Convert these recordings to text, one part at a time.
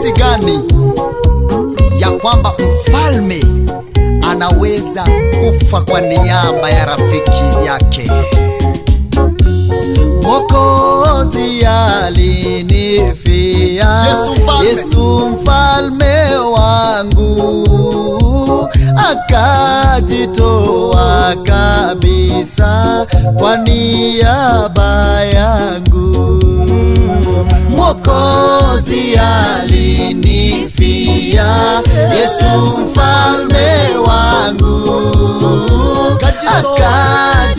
Jinsi gani ya kwamba mfalme anaweza kufa kwa niaba ya rafiki yake. Mwokozi alinifia, Yesu mfalme. Yesu mfalme wangu, akajitoa kabisa kwa niaba yangu. Mwokozi alinifia, Yesu mfalme wangu, akajitoa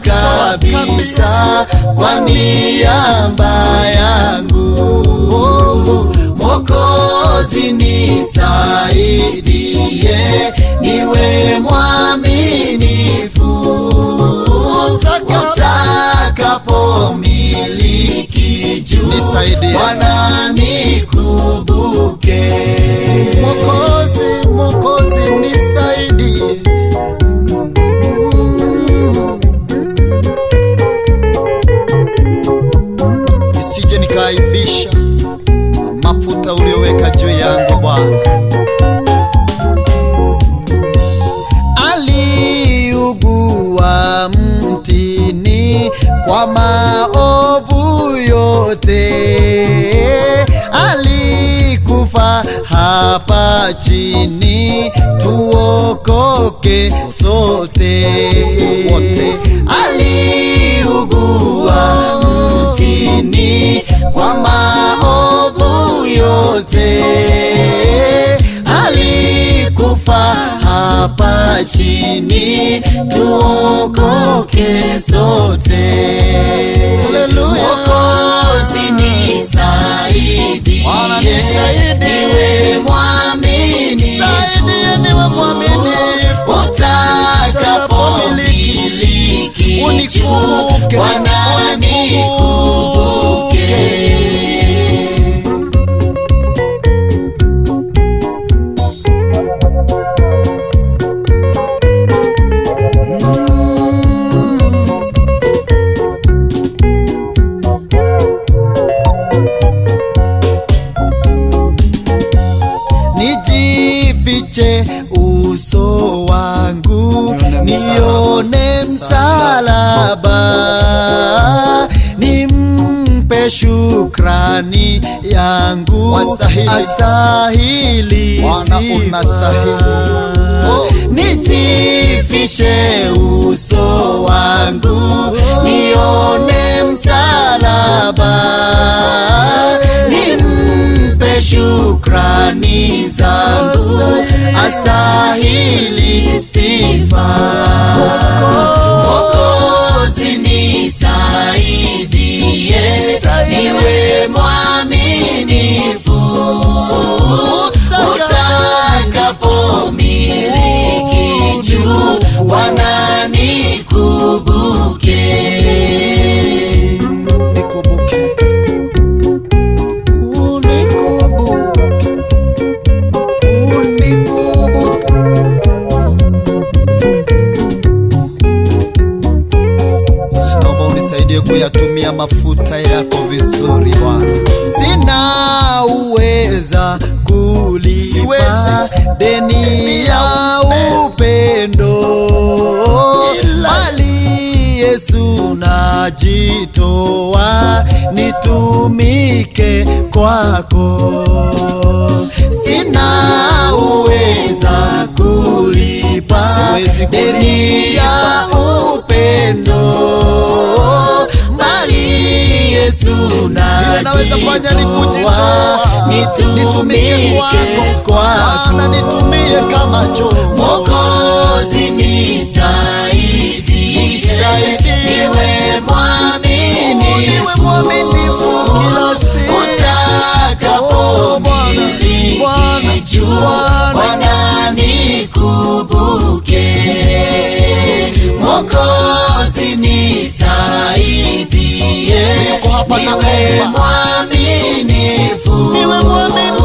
kabisa kwa niaba yangu. Mwokozi nisaidie, niwe mwaminifu utakapomiliki juu, Nisaidie. Bwana nikumbuke. Mwokozi, Mwokozi nisaidie. Nisije nikaaibisha mafuta ulioweka juu yangu Bwana. Aliugua mtini kwa maovu yote, alikufa hapa chini tuokoke sote. Sisi wote. Aliugua mtini kwa maovu yote, alikufa hapa chini tuokoke sote. Haleluya. Mwokozi nisaidie, Bwana nisaidie. niwe mwaminifu Nisaidie niwe mwaminifu. utakapomiliki Unikumbuke, Bwana unikumbuke. nikumbuke. Nijifiche uso wangu, Nione nione msalaba, nimpe shukrani yangu, Wastahili. astahili Bwana, sifa. unastahili. Oh. Nijifishe uso wangu, nione msalaba, nimpe shukrani zangu, astahili sifa. Mwokozi nisaidie, niwe mwaminifu utakapomiliki juu, Bwana nikumbuke. Nikumbuke. Unikumbuke. Unikumbuke. Naomba unisaidie kuyatumia mafuta yako vizuri Bwana. Sina uweza kulipa Siwezi. deni ya upendo, bali Yesu najitoa nitumike kwako. Sina uweza kulipa Siwezi deni ya upendo, bali Yesu Ile naweza fanya ni najitoa kujitoa, nitumike nitumike kwako. kwako. Bwana, nitumie kama chombo. Mwokozi nisaidie, Nisaidie. niwe mwaminifu, Niwe mwaminifu kila siku. utakapomiliki Bwana, juu, Bwana. Bwana nikumbuke. Mwokozi nisaidie, Niko hapa niwe naomba. mwaminifu, Niwe mwaminifu.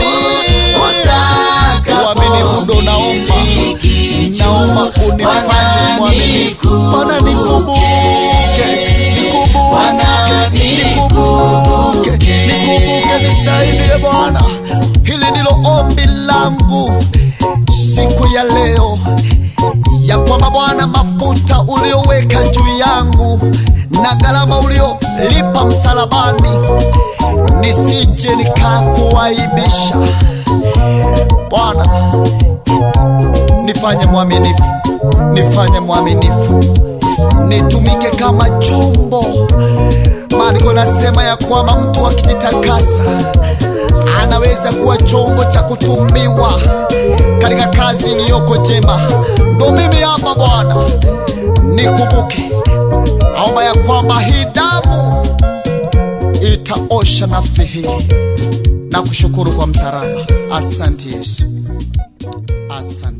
Uaminifu ndo naomba. utakapomiliki juu, Naomba unifanye Bwana mwaminifu. Bwana nikumbuke, nikumbuke, Bwana nikumbuke, nikumbuke, nisaidie Bwana. yangu siku ya leo ya kwamba Bwana, mafuta ulioweka juu yangu na gharama uliolipa msalabani, nisije nikakuaibisha. Bwana, nifanye mwaminifu, nifanye mwaminifu, nitumike kama chombo. Maandiko nasema ya kwamba mtu akijitakasa anaweza kuwa chombo cha kutumiwa katika kazi iliyoko njema. Ndo mimi hapa Bwana, nikumbuke. Naomba ya kwamba hii damu itaosha nafsi hii na kushukuru kwa msalaba. Asante Yesu, asante.